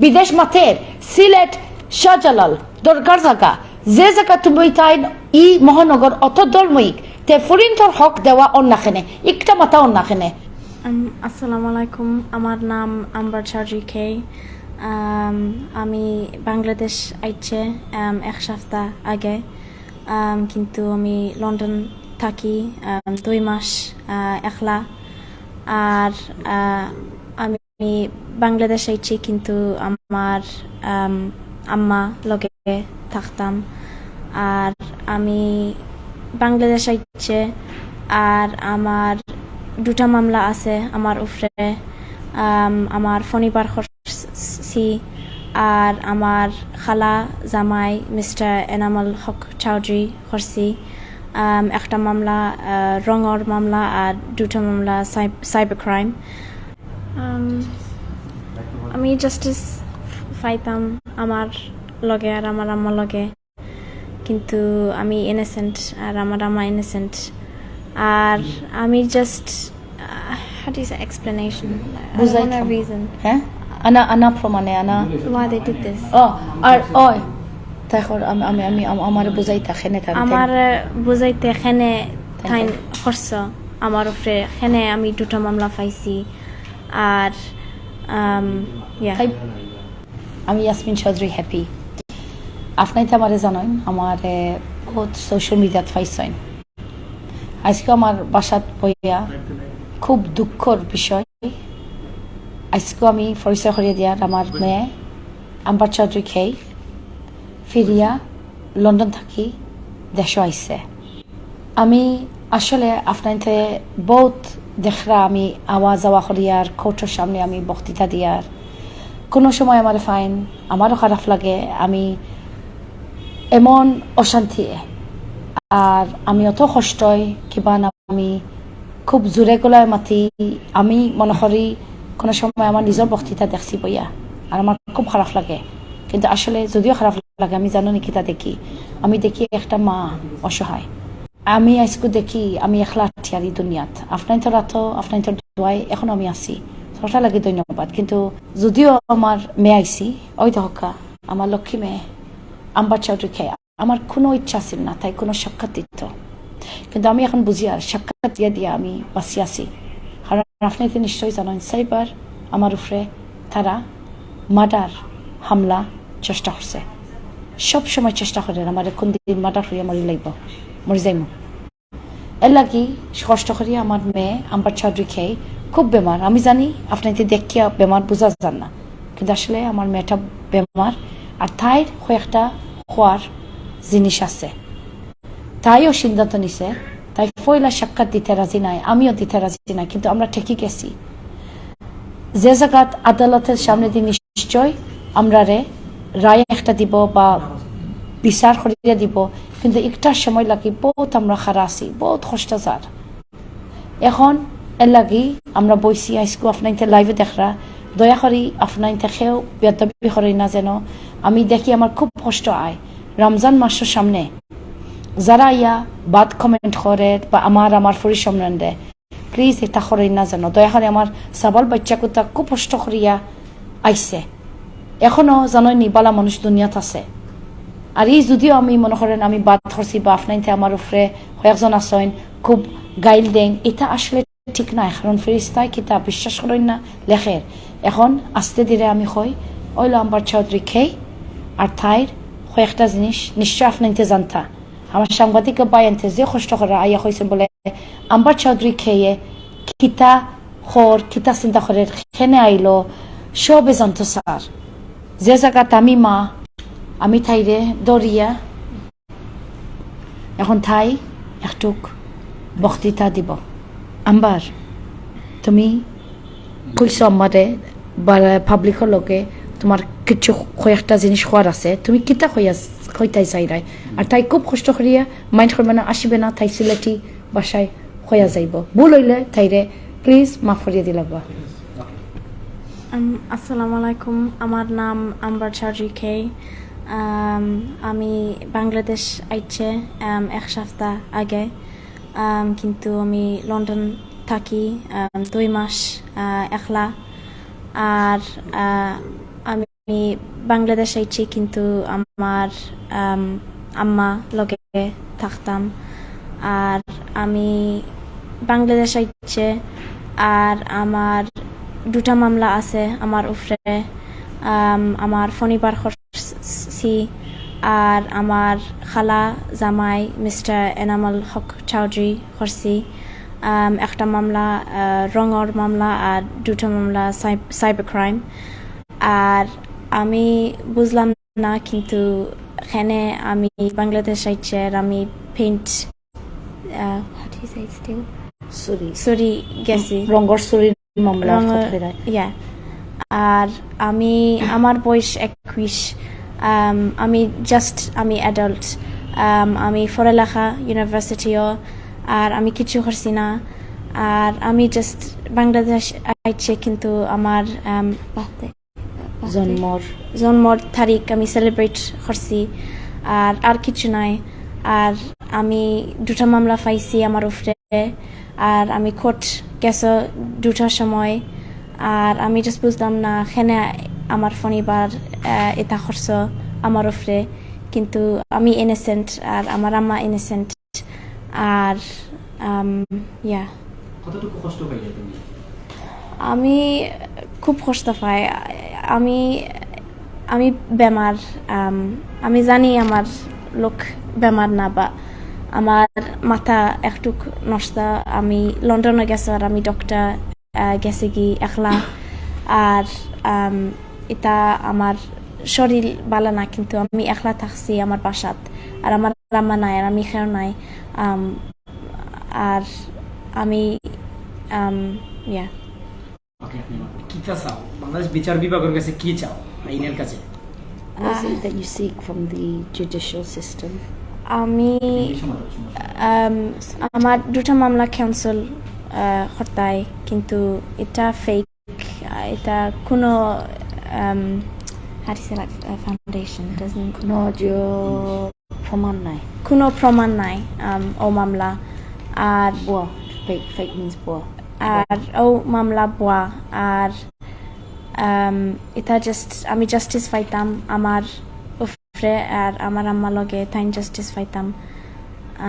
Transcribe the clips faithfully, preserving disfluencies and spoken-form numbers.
বিদেশ মাতের, সিলেট, শাহজালাল, দরগার জাগা, যে জাগা তুমি তাইন ই মহানগর অত দলময়িক, তে ফুরিন্তর হক দেওয়া অর না কেনে, একটা মাতা অর না কেনে। Um, আসসালামু আলাইকুম, আমার নাম আম্বার চৌধুরী কে। Um, আমি বাংলাদেশ আইছে um, এক সপ্তাহ আগে, um, কিন্তু আমি লন্ডন থাকি um, দুই মাস uh, একলা। আর uh, আমি বাংলাদেশ আইছি, কিন্তু আমার um, আম্মা লগে থাকতাম। আর আমি বাংলাদেশ আইছে, আর আমার দুটা মামলা আছে আমার উপরে। Um, আমার ফনিবার করছি, আর আমার খালা জামাই মিস্টার এনামুল হক চৌধুরী করছি। Um, একটা মামলা uh, রঙর মামলা, আর দুটা মামলা সাইবার ক্রাইম। Um, আমি জাস্টিস পাইতাম আমার লগে আর আমার আম্মার লগে, কিন্তু আমি ইনোসেন্ট আর আমার আম্মা ইনোসেন্ট। আর আমি just, how do you say explanation? বুঝাইতাম। Reason হ্যাঁ, আনা আনা প্রমাণে আনা। Why they did this? ও, আর ওই দেখো, আমি আমি আমি আম- আমারে বুঝাইতা কেনে তান আমার বুঝাইতে কেনে তাইন করছ আমার উপরে, কেনে আমি দুটা মামলা পাইছি। আর um, yeah. তাই আমি ইয়াসমিন চৌধুরী হ্যাপি। আপনাইতে আমারে জানইন, আমারে বহুত সোশ্যাল মিডিয়াত পাইছইন। আজকে আমার বাসাত বইয়া খুব দুঃখর বিষয়। আজকে আমি পরিচয় করিয়া দিয়ার আমার মেয়ে আম্বার চৌধুরী খেই ফিরিয়া লন্ডন থাকি দেশো আইছে। আমি আসলে আপনাইতে বহুত দেখরা আমি আওয়া যাওয়া করিয়ার, কোর্টর সামনে আমি বক্তৃতা দিয়ার। কোনো সময় আমারে পাইন, আমারও খারাপ লাগে, আমি এমন অশান্তি, আর আমি অত কষ্ট হয় কিবা না, আমি খুব জোরে গলায় মাতি। আমি মনে করি কোনো সময় আমার নিজর বক্তৃতা দেখছি বইয়া, আর আমার খুব খারাপ লাগে। কিন্তু আসলে যদিও খারাপ লাগে, আমি জানো নি কিতা দেখি? আমি দেখি একটা মা অসহায়। আমি আজকে দেখি আমি একলা আটিয়ারি দুনিয়াত। আপনাইতর আতো, আপনাইতর দোয়ায় এখনো আমি আছি। সবটা লাগি ধন্যবাদ। কিন্তু যদিও আমার মেয়ে আইছি, ওই দেখকা, আমার লক্ষ্মী মেয়ে, আম্বার চৌধুরী খেয়া, আমার কোনো ইচ্ছা আছিল না তাই কোনো সাক্ষাৎ দিত, কিন্তু আমি এখন বুঝিয়ার সাক্ষাৎ দিয়া দিয়া আমি বাঁচি আছি। কারণ আপনাইতে নিশ্চয়ই জানইন, সাইবার আমার উপরে তারা মার্ডার হামলা চেষ্টা করছে, সব সময় চেষ্টা করে আমারে কোন দিন মার্ডার করিয়া মরি লাইব, মরি যাইমু। এর লাগি কষ্ট করি আমার মেয়ে আম্বার চৌধুরী খেই খুব বেমার। আমি জানি আপনাইতে দেখিয়া বেমার বুঝা যার না, কিন্তু আসলে আমার মেয়েটা বেমার। আর তাইর কয়েকটা খোয়ার জিনিস আছে, তাইও সিদ্ধান্ত নিছে। তাই পয়লা সাক্ষাৎ দিতে রাজি নাই, আমিও দিতে রাজি নাই, কিন্তু আমরা ঠেকি গেছি। যে জাগাত আদালতর সামনে দি নিশ্চয় আমরারে রায় একটা দিব বা বিচার করিয়া দিব, কিন্তু একটার সময় লাগি বহুত আমরা খারা আছি, বহুত কষ্ট যার। এখন এর লাগি আমরা বইছি, আইজকু আপনাইতে লাইভে দেখরা, দয়া করি আপনাইতে কেউ বেয়াদবি করইন না যেন। আমি দেখি আমার খুব কষ্ট আয় রমজান মাসর সামনে যারা ইয়া বাদ কমেন্ট করে বা আমার, আমার ফুরি সম্বন্ধে, প্লিজ এটা করইন না যেন। দয়া করি আমার সাবাল বাচ্চা কুতা খুব কষ্ট করিয়া আইছে, এখনো জানইন নি বালা মানুষ দুনিয়াত আছে। আর এই যদিও আমি মনে করেন আমি বাদ করছি বা আপনাইতে আমার উপরে কয়েকজন আছইন খুব গাইল দেন, এটা আসলে ঠিক নাই। কারণ ফিরিস্তায় কিতা বিশ্বাস করইন না লেখের। এখন আস্তে ধীরে আমি কই, ওইলো আম্বার চৌধুরী খেই, আর তাইর কয়েকটা জিনিস নিশ্চয় আপনাইতে জানতা। আমার সাংবাদিক ভাইয়াইন্তে যে কষ্ট করে আইয়া কইছে বলে, আম্বার চৌধুরী খেয়ে কিতা খর, কিতা চিন্তা করে, কেনে আইলো, সবে জানতো স্যার। যে জাগাত আমি মা, আমি তাইরে ধরিয়া, এখন তাই একটুক বক্তৃতা দিব। আম্বার, তুমি কইছো আমারে বা পাবলিকর লগে তোমার কিছু কয়েকটা জিনিস কওয়ার আছে, তুমি কিতা কইয়া, কইতাই চাইরায়? আর তাই খুব কষ্ট করিয়া মাইন্ড করবে না, আসিবে না, তাই সিলেটি ভাষায় কইয়া যাইব। ভুল হইলে তাইরে প্লিজ মাফ করিয়া দিলাবা। Um, আসসালামু আলাইকুম, আমার নাম আম্বার চৌধুরী খেই। Um, আমি বাংলাদেশ আইছে um, এক সপ্তাহ আগে, um, কিন্তু আমি লন্ডন থাকি um, দুই মাস uh, একলা। আর uh, আমি আমি বাংলাদেশ আইছি, কিন্তু আমার আম, আম্মা লগে থাকতাম। আর আমি বাংলাদেশ আইছে, আর আমার দুটা মামলা আছে আমার উপরে। আম, আমার ফনিবার করছি, আর আমার খালা জামাই মিস্টার এনামুল হক চৌধুরী করছি। আম, একটা মামলা, আহ, রঙর মামলা, আর দুটা মামলা সাই-, সাইবার ক্রাইম। আর আমি বুঝলাম না, কিন্তু এখানে আমি বাংলাদেশ আইছি, আর আমি পেইন্ট, আহ, what do you say, still? চুরি। চুরি গেছি। রঙর চুরির মামলা রঙর, কথা কইরা। Yeah। আর আমি, আমার বয়স একুশ, আম, আমি জাস্ট, আমি অ্যাডাল্ট, আমি পড়ালেখা ইউনিভার্সিটিও, আর আমি কিছু করছি না। আর আমি জাস্ট বাংলাদেশ আইছি, কিন্তু আমার আম, birthday, জন্মর। জন্মর তারিখ আমি সেলিব্রেট করছি, আর আর কিছু নাই। আর আমি দুটা মামলা পাইছি আমার উপরে, আর আমি কোর্ট গেছো দুটার সময়। আর আমি জাস্ট বুঝলাম না কেনে আমার পরিবার, আহ, এটা করছো আমার উপরে, কিন্তু আমি ইনোসেন্ট আর আমার আম্মা ইনোসেন্ট। আর ইয়া। কতটুকু কষ্ট পাইলে তুমি? আমি খুব কষ্ট পাই। আমি, আমি বেমার, আম, আমি জানি আমার লোক বেমার না, বা আমার মাথা একটুক নষ্ট। আমি লন্ডনে গেছি, আর আমি ডক্টর, আহ, গেছি কি একলা। আর আম, এটা আমার শরীর ভালা না, কিন্তু আমি একলা থাকছি আমার বাসাত, আর আমার আম্মা নাই, আর আমি কেউ নাই। আম, আর আমি, আম, ইয়া। ওকে, আপনি কিতা চাও? বাংলাদেশ বিচার বিভাগর কাছে কি চাও আইনের কাছে? What is it that you seek from the judicial system? আমি, আম, আমার দুটা মামলা ক্যান্সেল, আহ, করতাই, কিন্তু এটা ফেক, আহ, এটা কোনো, আম, how do you say, like, uh, foundation doesn't কোনো যে প্রমাণ নাই। কোনো প্রমাণ নাই, আম, ও মামলা। আর ভুয়া, fake, fake means ভুয়া। আর ও মামলা ভুয়া। আর, আম, এটা জাস্ট, আমি জাস্টিস পাইতাম আমার উপরে, আর আমার আম্মা লগে তাইন জাস্টিস পাইতাম।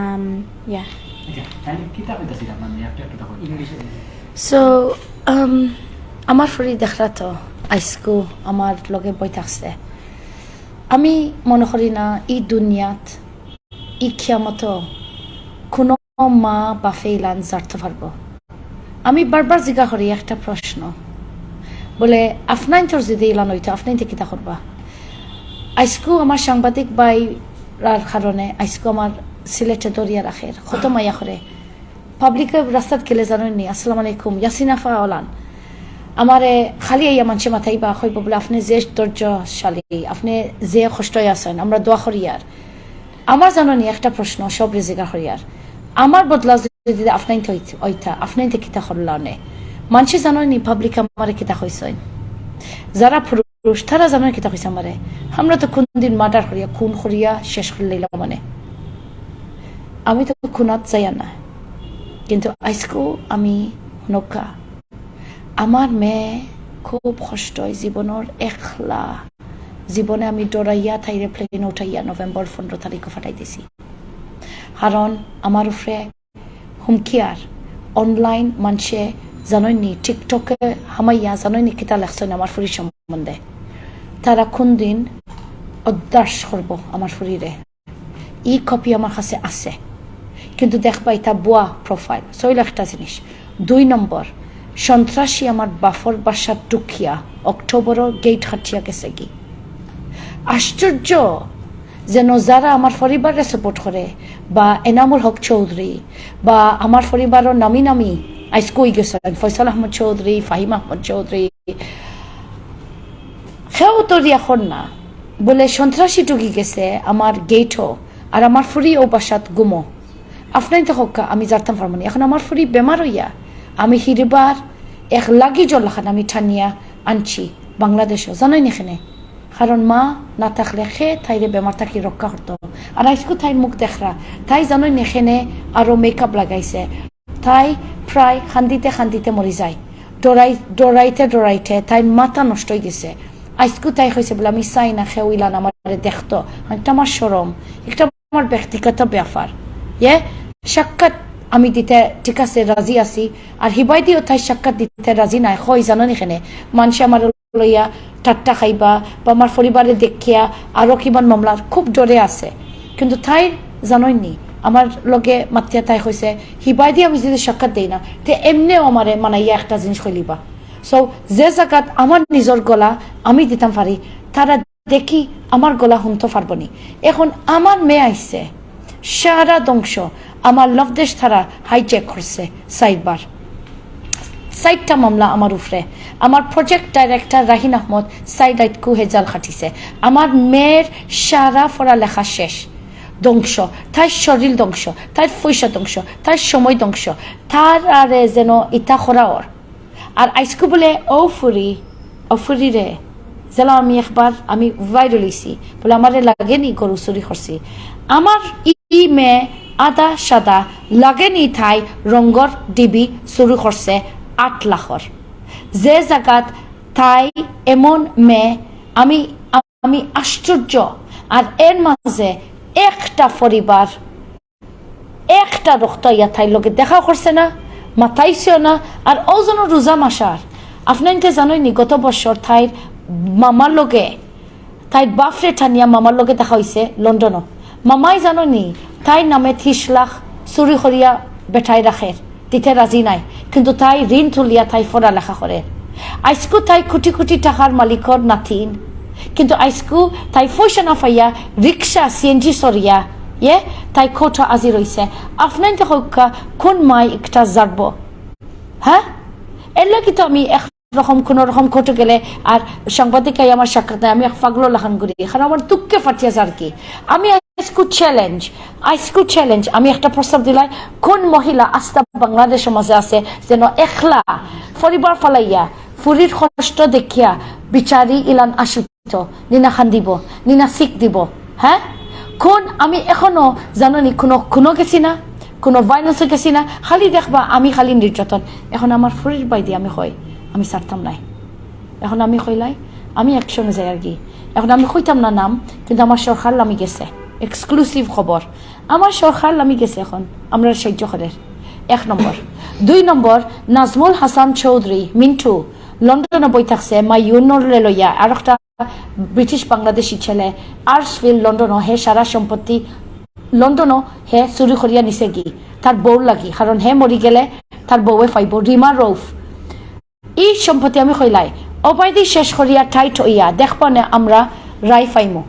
আম, ইয়া। আচ্ছা, তাহলে কিতা কইতাছিল আপনার মেয়ে? একটা, একটা কথা ইংলিশে। So, আম, আমার ফুরি দেখরা তো আইজকু আমার লগে বই থাকছে। আমি মনে করি না ই দুনিয়াত, ই কিয়ামতো কোনো মা বাপে ইলান জারতো পারবো। আমি বারবার জিগা করি একটা প্রশ্ন, বলে, আফনাইন্তর যদি ইলান অইতো, আফনাইন্তে কিতা করবা? আইজকু আমার সাংবাদিক ভাইরার কারণে আইজকু আমার সিলেটে দরিয়া রাখের, কত মায়া করে। পাবলিকে রাস্তাত গেলে জানইন নি, "আসসালামু আলাইকুম, ইয়াসিন আফা ওলান।" আমারে খালি আইয়া মানষে মাতাইবা, কইবো বলে, "আপনে যে ধৈর্যশালী, আপনে যে কষ্টে আছইন, আমরা দোয়া করিয়ার।" আমার জানইন নি একটা প্রশ্ন, সবরে জিগা করিয়ার, আমার বদলা যদি আফনাইন্তে অইত-, অইতা, আফনাইন্তে কিতা করলা অনে? মানষে জানইন নি পাবলিকে আমারে কিতা কইছইন? যারা পুরুষ, তারা জানইন কিতা কইছে আমারে? "আমরা তো কুনদিন মার্ডার করিয়া, খুন করিয়া শেষ করিলাইলাম মানে।" আমি তো খুনাত যাইয়ার না, কিন্তু আইজকু আমি হুনউক্কা, আমার মেয়ে খুব কষ্ট অয়, জীবনর একলা, জীবনে আমি ডরাইয়া তাইরে প্লেন উঠাইয়া নভেম্বর পনেরো তারিখো ফাটাই দিছি। কারণ আমার উপরে হুমকি আর অনলাইন মানষে জানইন নি, টিকটকে হামাইয়া জানইন নি কিতা লেখছইন আমার ফুরির সম্বন্ধে। তারা কুনদিন অদ্দাস করবো আমার ফুরিরে। ই কপি আমার কাছে আছে, কিন্তু দেখবা, ইটা ভুয়া প্রোফাইল। সইল একটা জিনিস। দুই নম্বর, সন্ত্রাসী আমার বাফর বাসাত ঢুকিয়া অক্টোবরর গেইট কাটিয়া গেছেগি। আশ্চর্য, যেন যারা আমার পরিবাররে সাপোর্ট করে, বা এনামুল হক চৌধুরী, বা আমার পরিবারর নামি নামি আইজকু অইগেছইন, ফয়সাল আহমদ চৌধুরী, ফাহিম আহমদ চৌধুরী, কেউ তো রিয়া কর না, বলে সন্ত্রাসী ঢুকি গেছে আমার গেইটো, আর আমার ফুরি অউ বাসাত ঘুমো। আফনাইন্তে কউক্কা, আমি জারতাম পারমু নি। এখন আমার ফুরি বেমার অইয়া, আমি হিরবার এক লাগেজর লাখান আমি টানিয়া আনছি বাংলাদেশো, জানইন নি কেনে? কারণ মা না থাকলে কে তাইরে বেমার থাকি রক্ষা করতো? আর আইজকু তাইর মুখ দেখরা, তাই জানইন নি কেনে আরো মেকআপ লাগাইছে। তাই প্রায় কান্দিতে কান্দিতে মরি যায়। ডরাই-, ডরাইতে ডরাইতে তাইর মাথা নষ্ট অইগেছে। আইজকু তাই কইছে বুলে, "আমি চাই না কেউ ইলান আমারে দেখতো।" একটা আমার শরম, একটা আমার ব্যক্তিগত ব্যাপার। ইয়ে, সাক্ষাৎ আমি দিতে ঠিক আছে, রাজি আছি। আর হিবায়দিও তাই সাক্ষাৎ দিতে রাজি নাই। কই জানো নি কেনে? মানষে আমার লইয়া ঠাট্টা খাইবা বা আমার পরিবারে দেখিয়া আরো কিমান মামলার খুব ডরে আছে। কিন্তু তাই জানোই নি, আমার লগে মাতিয়া তাই কইছে, "হিবায়দি আমি যদি সাক্ষাৎ দেই না, তে এমনেও আমারে মানাইয়া একটা জিনিস কইলিবা।" So, যে জাগাত আমার নিজর গলা আমি দিতাম পারি, তারা দেখি আমার গলা হুনতো পারবো নি। এখন আমার মেয়ে আইছে, সারা ধ্বংস, আমার লভদেশ তারা hijack করছে চাইরবার। চাইরটা মামলা আমার উপরে। আমার project director রাহিন আহমদ চাইর রাইতকু হে জাল খাটিছে। আমার মেয়ের সারা পড়ালেখা শেষ, ধ্বংস, তার শরীর ধ্বংস, তার পয়সা ধ্বংস, তার সময় ধ্বংস, তার আরে যেন ইতা করা ওর। আর আইজকু বুলে, "ও ফুরি, ও ফুরি রে, যেলা আমি একবার আমি viral অইছি, বুলে আমারে লাগেনি গরু চুরি করছি।" আমার ই, ই মেয়ে আদা সাদা লাগেনি তাই রঙ্গর ডিবি চুরি করছে আট লাখর। যে জাগাত তাই এমন মেয়ে, আমি, আমি আশ্চর্য। আর এর মাঝে একটা পরিবার একটা রক্ত আইয়া তাইর লগে দেখা করছে না, মাতাইছেও না। আর অউ যেন রোজা মাস আর, আপনাইনতে জানোই নি, গত বছর তাইর মামার লগে, তাইর বাফরে টানিয়া মামার লগে দেখা অইছে লন্ডনো। মামায় জানো নি, তাইর নামে ত্রিশ লাখ চুরি করিয়া বেটায় রাখের, দিতে রাজি নাই, কিন্তু তাই ঋণ তুলিয়া তাই পড়ালেখা করের। আইজকু তাই কোটি কোটি টাকার মালিকর নাতিন, কিন্তু আইজকু তাই পয়সা না পাইয়া রিক্সা, সিএনজি চড়িয়া, ইয়ে, তাই কোর্টো হাজির অইছে। আপনাইনতে কউক্কা, কোন মায় একটা জারবো? হ্যাঁ, এর লাগি তো আমি এক রকম, কোনো রকম কোর্টো গেলে আর সাংবাদিক আইয়া আমার সাক্ষাৎ নাই, আমি এক পাগলর লাখান ঘুরি, কারণ আমার দুঃখে ফাটিয়া যার কি। আমি আইজকু challenge, আইজকু challenge, আমি একটা প্রস্তাব দিলাই, কোন মহিলা আস্তা বাংলাদেশর মাঝে আছে যেন একলা পরিবার ফালাইয়া ফুরির কষ্ট দেখিয়া বিচারি ইলান আসিত, নিনা খান দিব, নিনা শিক দিব, হ্যাঁ? কোন, আমি এখনো জানো নি, কোনো, কোনো গেছি না, কোনো violence গেছি না, খালি দেখবা আমি খালি নির্যাতন। এখন আমার ফুরির বায়দি আমি কই, আমি ছাড়তাম নাই। এখন আমি কইলাই, আমি action-এ যাইয়ার কি। এখন আমি কইতাম না নাম, কিন্তু আমার সরকার লামি গেছে, exclusive খবর। আমার সরকার লামি গেছে, এখন আমরারে সাহায্য করের। এক নম্বর। দুই নম্বর, নাজমুল হাসান চৌধুরী মিন্টু লন্ডনো বই থাকছে, মাইউনরে লইয়া, আর একটা ব্রিটিশ বাংলাদেশি ছেলে, আর্সভিল লন্ডনো, হে সারা সম্পত্তি লন্ডনো হে চুরি করিয়া নিছে গি তার বউর লাগি, কারণ হে মরি গেলে তার বউয়ে পাইব। রিমা রৌফ, ই সম্পত্তি আমি কইলাই, অবায়দি শেষ করিয়া টাইট অইয়া দেখবা নে আমরা রায় পাইমু,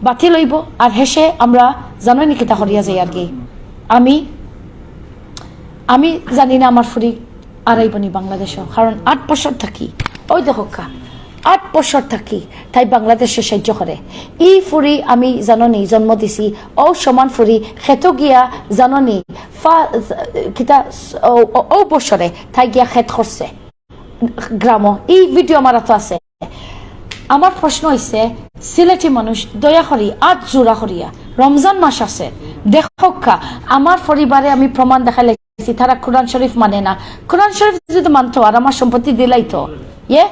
বাতিল অইব। আর হেষে আমরা জানো নি কিতা করিয়া যাইয়ার কি। আমি, আমি জানি না আমার ফুরি আর আইব নি বাংলাদেশো, কারণ আট বছর থাকি, ওই দেখো কা, আট বছর থাকি তাই বাংলাদেশে সাহায্য করে। ই ফুরি আমি জানো নি জন্ম দিছি, ও সমান ফুরি খেতো গিয়া জানো নি, ফা-, কিতা, ও, ও, ও বছরে তাই গিয়া খেত করছে। গ্রামো। ই ভিডিও আমার হাতো আছে। আমার প্রশ্ন অইছে, সিলেটি মানুষ দয়া করি আত জোড়া করিয়া, রমজান মাস আছে, দেখউক্কা, আমার পরিবারে আমি প্রমাণ দেখাইলাইছি, তারা কোরআন শরীফ মানে না। কোরআন শরীফ যদি মানতো আর আমার সম্পত্তি দিলাইতো, ইয়ে,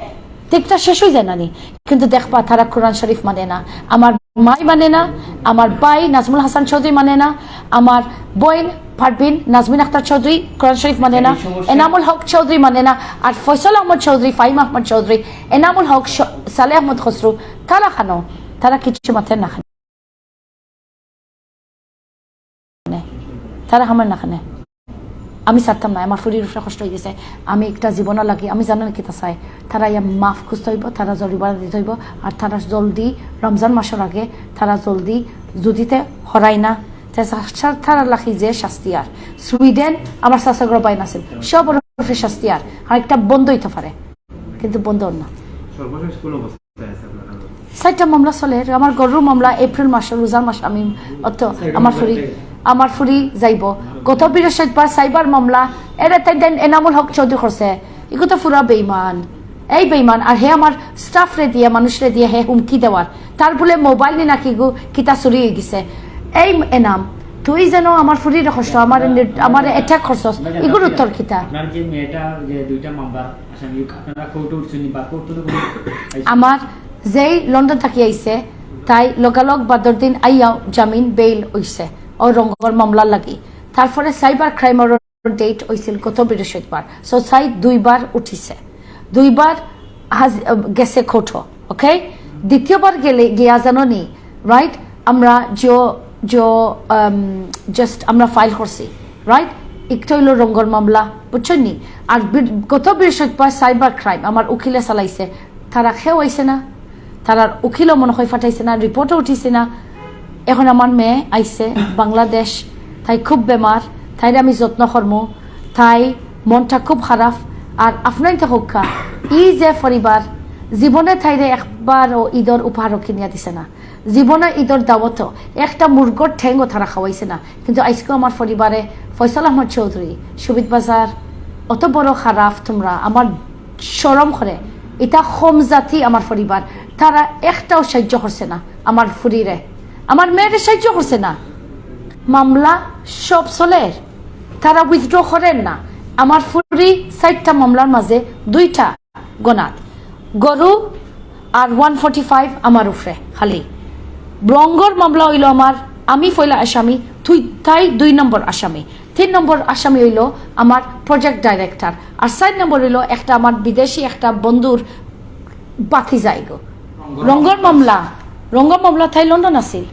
তে ইকটা শেষ অই যায় না নি? কিন্তু দেখবা, তারা কোরআন শরীফ মানে না, আমার মাই মানে না, আমার ভাই নাজমুল হাসান চৌধুরী মানে না, আমার বইন পারভিন নাজমিন আক্তার চৌধুরী কোরআন শরীফ মানে না, এনামুল হক চৌধুরী মানে না, আর ফয়সল আহমদ চৌধুরী, ফাহিম আহমদ চৌধুরী, এনামুল হক, স-, সালেহ আহমদ খসরু, তারা খানো, তারা কিচ্ছু মাতের না খানে। তারা হামার না খানে। আমি ছাড়তাম না, আমার ফুরির উপরে কষ্ট অই গেছে। আমি একটা জীবনও লাগি, আমি জানো না কিতা চাই। তারা ইয়া মাফ খুঁজতে অইব, তারা জরিমানা দিতে অইব, আর তারা জলদি রমজান মাসর আগে তারা জলদি যুদিতে হরাই না, তে সা-, সা-, তারা লাগি যে শাস্তি আর। সুইডেন আমার চাচাগর বাইন আছিল, সবর উপরে শাস্তি আর, আর একটা বন্ধ অইতে পারে, কিন্তু বন্ধ অর না। সর্বশেষ কোন অবস্থা? চাইরটা মামলা চলের। আমার গরুর মামলা এপ্রিল মাসো, রোজার মাস, আমি অত চাইরটা আমার মামলা ফুরি, একটাই। আমার ফুরি যাইব। গত বৃহস্পতিবার চাইরবার মামলা, এরা তাই দেন এনামুল হক চৌধুরী করছে। ইগু তো পুরা বেইমান, এই বেইমান। আর হে আমার স্টাফরে দিয়া, মানুষরে দিয়া হে হুমকি দেওয়ার। তার বুলে মোবাইল নি নাকি গু কিতা চুরি অই গেছে। এই এনাম, তুই যেন আমার ফুরিরে কষ্ট, আমার, আমার অ্যাটাক করছস, এগুর উত্তর কিতা? আপনার যে মেয়েটা, যে দুইটা মামলার আসামি, আপনারা কোর্টে উঠছেন বা কোর্ট থেকে কোনো আমার যেই লন্ডন থাকি আইছে, তাই লগালগ বাদর দিন আইয়া জামিন বেইল অইছে ও রঙ্গর মামলার লাগি। তারপরে সাইবার ক্রাইমর ডেট অইছিল গত বৃহস্পতিবার, সো তাই দুইবার উঠিছে, দুইবার হাজ-, গেছে কোর্টও, ওকে। দ্বিতীয়বার গেলে গিয়া জানো নি, রাইট, আমরা যে যে জাস্ট আমরা ফাইল করছি, রাইট, একটা হইলো রঙ্গর মামলা, বুঝছেন নি? আর বি-, গত বৃহস্পতিবার সাইবার ক্রাইম আমার উকিলে চালাইছে, তারা কেউ আইছে না, তারার উকিলও মনে হয় ফাটাইছে না, রিপোর্টও উঠিছে না। এখন আমার মেয়ে আইছে বাংলাদেশ, তাই খুব বেমার, তাইরে আমি যত্ন করমু, তাই মনটা খুব খারাপ। আর আপনাইনতে কউক্কা, ই যে পরিবার জীবনে তাইরে একবারও ঈদর উপহারও কিনিয়া দিছে না, জীবনে ঈদর দাওয়াতও একটা মুরগর ঠেঙ্গও তারা খাওয়াইছে না। কিন্তু আইজকে আমার পরিবারে ফয়সাল আহমদ চৌধুরী, সুবিদ বাজার, অত বড় খারাপ তোমরা, আমার শরম করে। ইতা কম জাতি আমার পরিবার, তারা একটাও সাহায্য করছে না আমার ফুরিরে, আমার মেয়েরে সাহায্য করছে না। মামলা সব চলের, তারা উইথড্র করের না। আমার ফুরি চাইরটা মামলার মাঝে দুইটা গনাত, গরু আর ওয়ান ফর্টি ফাইভ আমার উপরে খালি। রঙ্গর মামলা অইলো আমার, আমি পয়লা আসামি, তুই, তাই দুই নম্বর আসামি। তিন নম্বর আসামি অইলো আমার প্রজেক্ট ডাইরেক্টর, আর চাইর নম্বর অইলো একটা আমার বিদেশি একটা বন্ধুর বাতি যাইগো। রঙ্গর মামলা, রঙ্গর মামলা তাই লন্ডন আছিল,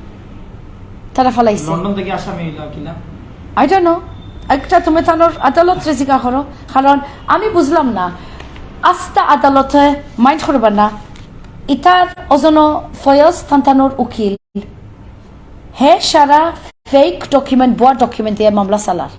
তারা ফালাইছে। লন্ডন থেকে আসামি হইল কিনা? আই ডোন্ট নো, একটা তুমি তানোর আদালতরে জিকা করো, কারণ আমি বুঝলাম না, আস্তা আদালতে মাইন্ড করবা না। ইতার ওজন ফয়জ তান্তানোর উকিল, হে সারা ফেক ডকুমেন্ট, ভুয়া ডকুমেন্ট দিয়া মামলা চালার।